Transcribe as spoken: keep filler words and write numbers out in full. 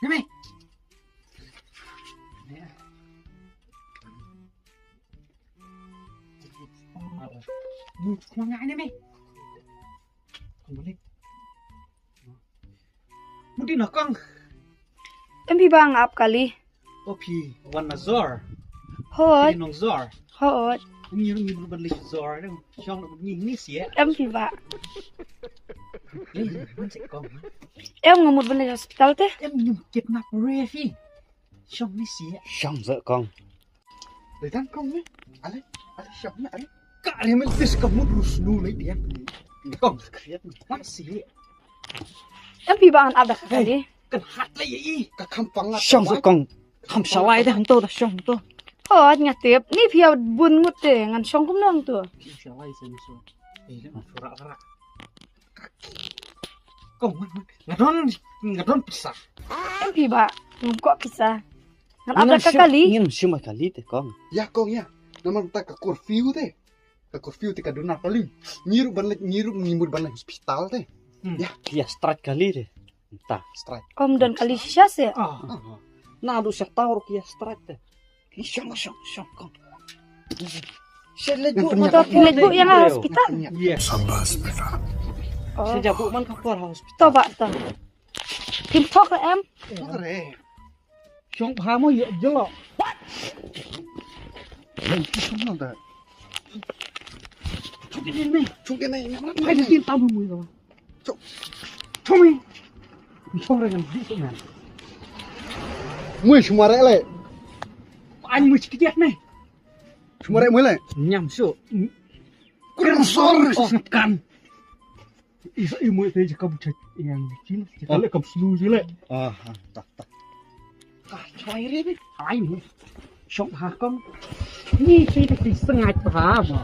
Name. Mu khong nga name. Kong balik. Mudi na kong. Em phi ba nga ap kali. O phi wan na zor. Hoi. Phi nong zor. Hoi. Ngi ngi ban leh zor dong. Shong ngi ngi sie. Em phi ba. Leh man se kong. Em nga mut ban leh hospital te. Em ngi kidnap re phi. Shong ngi sie. Shong ze kong. Dei tang kong ne. Ale, ale shong na ale. Ka re mel tis ka mut rus nu le dia. Kong ka kriat ni. Wan si. Em phi ba ngan ap da ka kali. Kan hat le i. Ka kham pang ngat. Shong sa kong. Kham shalai da hangto da shong to. Hot nga tip. Ni phi bun ngut te ngan shong kum nong to. Shalai sa ni so. Eh, sura sura. Kong, man, man. Nga don, nga don pisa. Em phi ba, ngam kwah pisa. Ngan ap da ka kali. Ngin shim kali te kong. Ya kong ya. Namar ta ka curfew te. Ka curfew te ka duna paling. Ngi ruh ban leh, ngi ruh ngi mut ban leh hospital te. Hmm. Ya. Ki ïa strike kali te. Ta. Strike. Kong don kali shisha se. Ah. Ah. Na du sha tawr ki ïa strike te. Shong, shong, shong, kong. Shet leit buh, leit buh ïa nga hospital. Yes. Sabas beta. Oh. Shet buh man ka por hospital. To ba to. Kim thok em. Thok re. Shong pha mo ïa jelo. Shong nang da. Shong ke ni. Shong ke ni. Hai di tin tam mo ïa. Chumi. Chumi ngan di su ngan. Mui shumare le. An mui chikit ne. Shumare mui le. Nyam su. Kurang sor. Kan. Isa i mui te jaka bucha yang chin. Jaka le kam slu jile. Ah, ah, tak, tak. Ka choi re bi. Ai ni. Shong ha kong. Ni si te ki sengat ha ma.